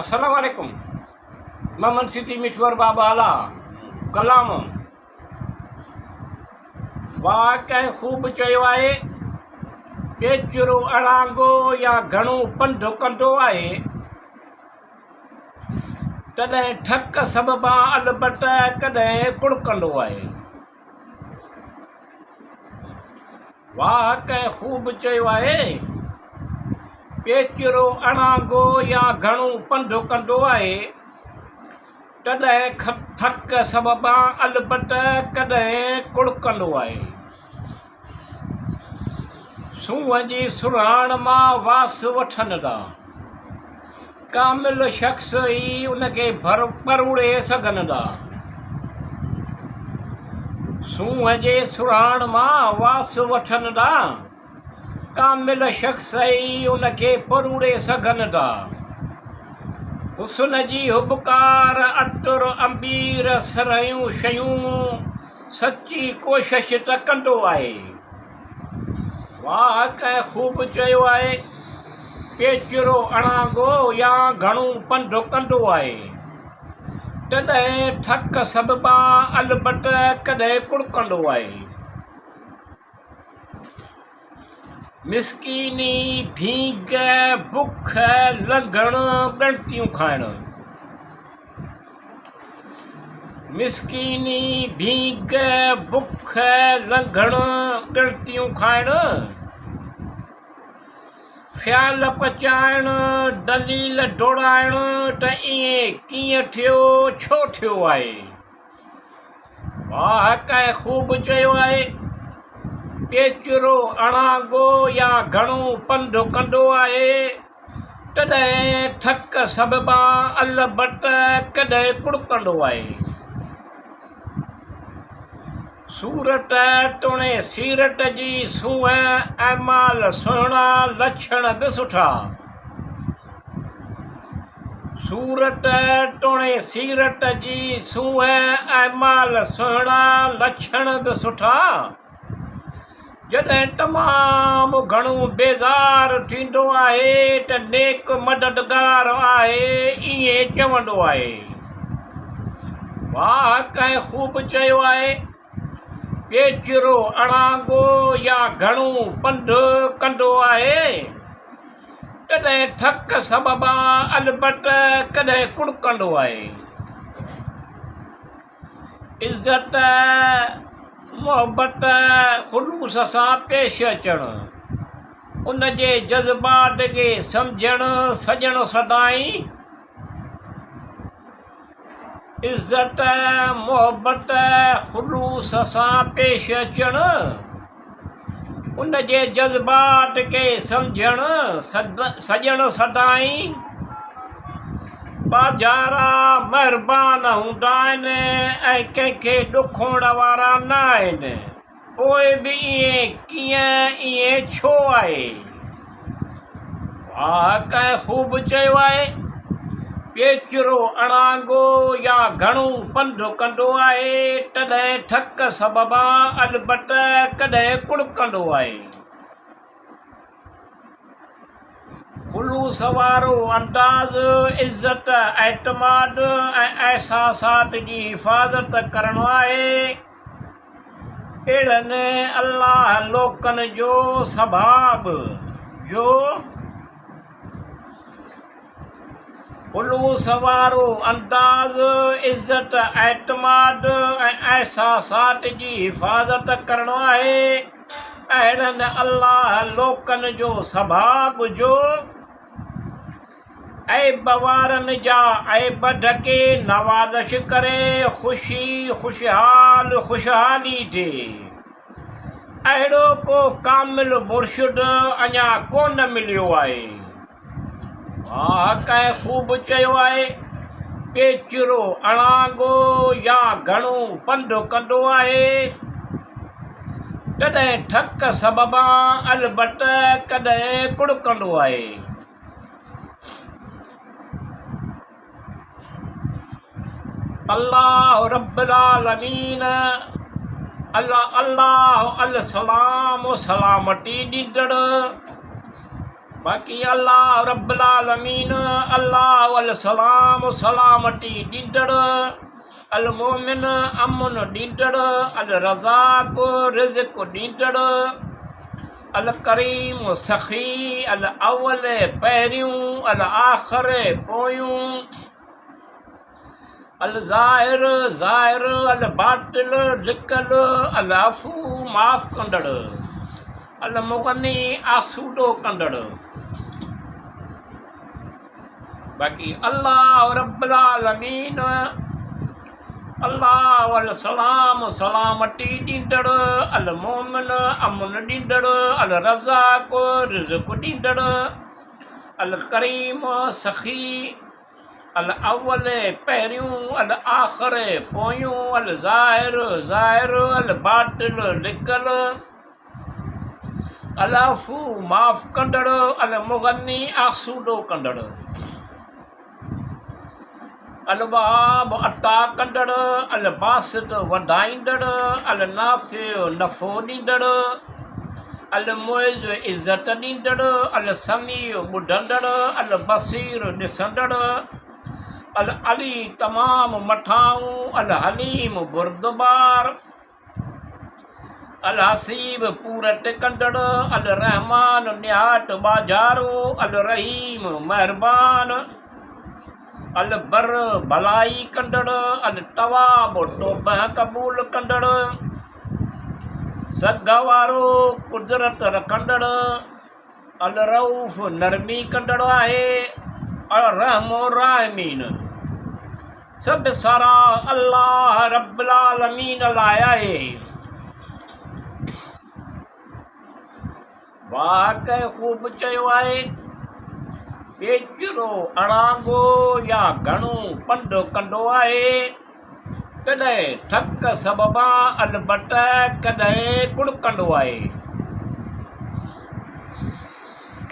السلام عليڪم محمد سيتي مٺور بابا اعليٰ ڪلام واهه ڪنهن خوب چيو آهي پيچرو اڙانگو يا گهڻو پنڌ ڪندو آهي تڏهن ٿڪ سببان البت ڪڏهن ڪڙڪندو آهي واهه ڪنهن خوب چيو آهي، پيچرو اڻانگو يا گهڻو پنڌ ڪندو آهي، تڏهن ٿڪ سببان البت ڪڏهن ڪڙڪندو آهي. سونهن جي سرهاڻ مان واس وٺن ٿا. ڪامل شخص ئي ان کي پروڙي سگهن ٿا. سونهن جي سرهاڻ مان واس وٺن ٿا. ڪامل شخص ئي ان کي پروڙي سگهن ٿا. حسن جي هٻڪار، عطر، عنبير، سرهيون شيون سچي ڪوشش ته ڪندو آهي. واهه ڪنهن خوب چيو آهي، پيچرو اڻانگو يا گهڻو پنڌ ڪندو آهي، تڏهن ٿڪ سببان البت ڪڏهن ڪڙڪندو آهي. مسڪيني، ڀينگ، بک، لنگهڻ، ڳڻتيون کائڻ. مسڪيني، ڀينگ، بک، لنگهڻ، ڳڻتيون کائڻ، خيال پچائڻ، دليل ڊوڙائڻ ته ائين ڪيئن ٿيو، ڇو ٿيو آهي؟ واهه ڪنهن خوب چيو آهي، پيچرو اڻانگو يا گهڻو پنڌ ڪندو آهي، تڏهن ٿڪ سببان البت ڪڏهن ڪڙڪندو آهي. صورت توڻي سيرت جي سونهن، اعمال سهڻا، لڇڻ به سٺا. صورت توڻي سيرت جي سونهن، اعمال سهڻا، لڇڻ به سٺا. جڏهن تمام گهڻو بيزار ٿيندو آهي ته نيڪ مددگار آهي ائين چوندو آهي. واهه ڪنهن خوب چيو آهي، پيچرو اڻانگو يا گهڻو پنڌ ڪندو آهي، تڏهن ٿڪ سببان البت ڪڏهن ڪڙڪندو آهي. عزت، محبت، خلوص سان پيش اچڻ، ان جي جذبات کي سمجهڻ، سڄڻ سدائين عزت، محبت، خلوص سان پيش اچڻ، ان جي جذبات کي سمجهڻ، سڄڻ سدائين ٻاجهارا، مهربان هوندا آهن ۽ ڪنهن کي ڏکوئڻ وارا نه آهن، پوء به ائين ڪيئن، ائين ڇو آهي؟ واهه ڪنهن خوب چيو آهي، پيچرو اڻانگو يا گهڻو پنڌ ڪندو آهي، تڏهن ٿڪ سببان البت ڪڏهن ڪڙڪندو آهي. خلوص وارو انداز، عزت، اعتماد ۽ احساسات جي حفاظت ڪرڻ آهي. اهڙن الله لوڪن جو سڀاڳ جو خلوص وارو انداز، عزت، اعتماد ۽ احساسات جي حفاظت ڪرڻ آهي. اهڙن الله لوڪن جو سڀاڳ جو عيب وارن جا عيب ڍڪي نوازش ڪري خوشي خوشحال خوشحالي ٿئي. اهڙو ڪو ڪامل مرشد اڃا ڪونه مليو آهي. واهه ڪنهن خوب چيو آهي، پيچرو اڻانگو يا گهڻو پنڌ ڪندو آهي، تڏهن ٿڪ سببان البت ڪڏهن ڪڙڪندو آهي. الله رب العالمين الله الله السلام سلامتي ڏيندڙ. باقي الله رب العالمين، الله السلام سلامتي ڏيندڙ، المومن امن ڏيندڙ، الرزاق رزق ڏيندڙ، الڪريم سخي، الاول پهريون، الآخر پويون، الظاهر ظاهر، الباطل لڪل، العفو معاف ڪندڙ، المغني آسودو ڪندڙ. باقي الله رب العالمين، الله السلام سلامتي ڏيندڙ، المومن امن ڏيندڙ، الرزاق رزق ڏيندڙ، الڪريم سخي، الاول پهريون، الآخر پويون، الظاهر ظاهر، الباطن لڪل، العفو معاف ڪندڙ، المغني آسودو ڪندڙ، الوهاب عطا ڪندڙ، الباسط وڌائيندڙ، النافع نفعو ڏيندڙ، المعز عزت ڏيندڙ، السميع ٻڌندڙ، البصير ڏسندڙ، العلي تمام مٿانهون، الحليم بردبار، الحسيب پورت ڪندڙ، الرحمان نهايت ٻاجهارو، الرحيم مهربان، البر ڀلائي ڪندڙ، التواب توبه قبول ڪندڙ، سگهه وارو قدرت رکندڙ، الرؤف نرمي ڪندڙ آهي، الرحم الراحمين سڀ ساراهه الله رب العالمين لاء آهي. واهه ڪنهن خوب چيو آهي، پيچرو اڻانگو يا گهڻو پنڌ ڪندو آهي، ڪڏهن ٿڪ سببان البته ڪڏهن ڪڙڪندو آهي.